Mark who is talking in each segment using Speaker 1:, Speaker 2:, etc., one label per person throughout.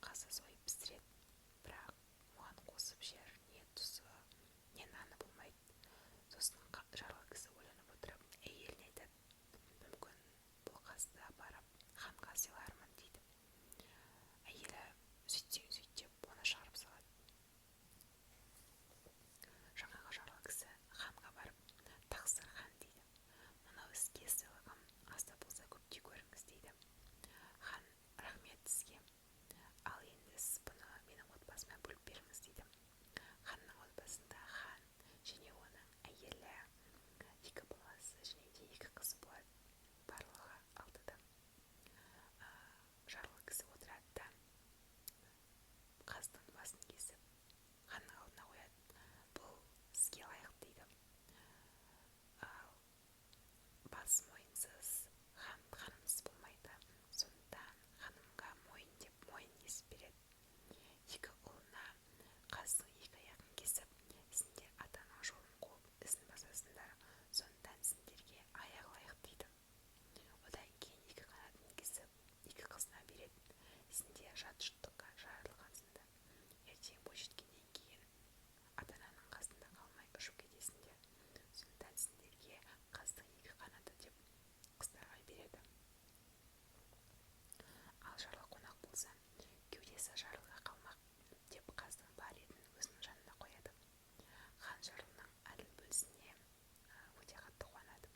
Speaker 1: Қазды сойып пісіреді, бірақ оған қосып жер не тұзы, не наны болмайды. Сосын жарлы кісі ойланып отырып, әйеліне айтады: «Мүмкін, бұл қазды апарып ханға сыйлармын», – дейді. Әйелі «Сөйтсең сөйт» деп, оны шығарып салады. Жаңағы жарлы кісі ханға барып: «Тақсыр хан, – дейді, – мынау сізге сыйлығым, аз да болса, көптей көріңіз», – дейді. Хан: «Рахмет сізге, ал енді сіз бұны менің отбасыма бөліп беріңіз», – дейді. Ханның отбасында хан және оның әйелі, екі баласы және де екі қызы болады, барлығы алтыда. Жарлы кісі отырады да, қаздың басын кесіп, ханның алдына қояды. «Бұл сізге лайық», – дейді. Ал бас мойынсыз, хан ханымсыз болмайды, сондықтан ханымға мойын деп, мойын кесіп береді. Екі ұлына қаздың екі аяғын кесіп: «Сендер атаның жолын қуып, ізін басасыңдар, сондықтан сендерге аяқ лайық», – дейді. Одан кейін екі қанатын кесіп, екі қызына береді: «Сендер жат жұрттыққа жаратылғансыңдар, ертең бойжеткеннен кейін ата ананың қасында қалмай, ұшып кетесіңдер, сондықтан сендерге қаздың екі қанаты», – деп, қыздарға береді. Ал жарлы қонақ болса, кеудесі жарлыға қалмақ деп, қаздың бар етін өзінің жанына қояды. Хан жарлының әділ бөлісіне өте қатты қуанады.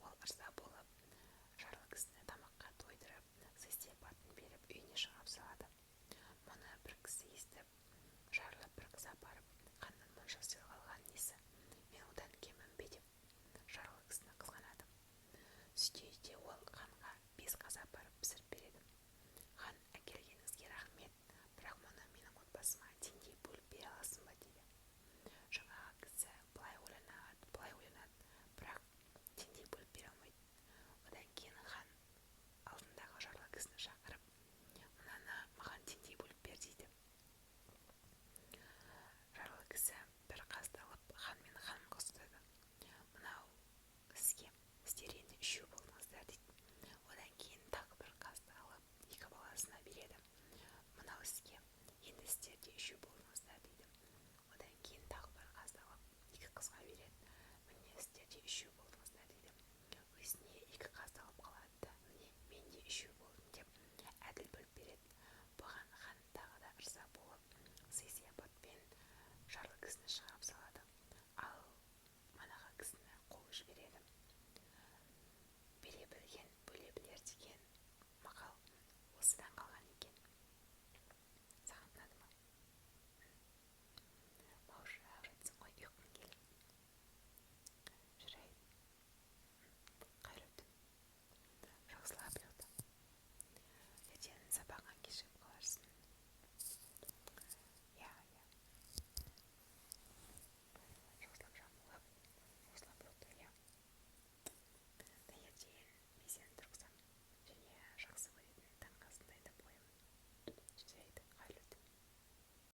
Speaker 1: Ол ырза болып, жарлы кісіні тамаққа тойдырып, сый сияпатын беріп, үйіне шығарып салады. Мұны бір кісі естіп: «Жарлы бір қыз апарып, ханнан мұнша сыйлық алған несі? Мен одан кеммін бе?» – деп, жарлы кісіні қызғанады. Сөйтеді де, ол ханға бес қаз апарып пісіріп береді. Хан: «Әкелгеніңізге рахмет, бірақ мұны менің отбасыма теңдей бөліп бере аласың ба?» – дейді. Жаңағы кісі былай ойланады, былай ойланады, бірақ теңдей бөліп бере алмайды. Одан кейін хан алдындағы жарлы кісіні шақырып: «Мынаны маған теңдей бөліп бер», – дейді. Жарлы кісі бір қазды алып, хан мен ханымға ұстатады: «Мынау сізге, сіздер енді үшеу болдыңыздар», – дейді. Одан кейін тағы бір қазды алып, екі баласына береді: «Мынау сізге, енді сіздер де үшеу болдыңыздар», – дейді. Одан кейін тағы бір қазды алып, екі қызға береді: «Міне, сіздер де үшеу болдыңыздар», – дейді. Өзіне екі қазды алып қалады да: «Міне, мен де үшеу болдым».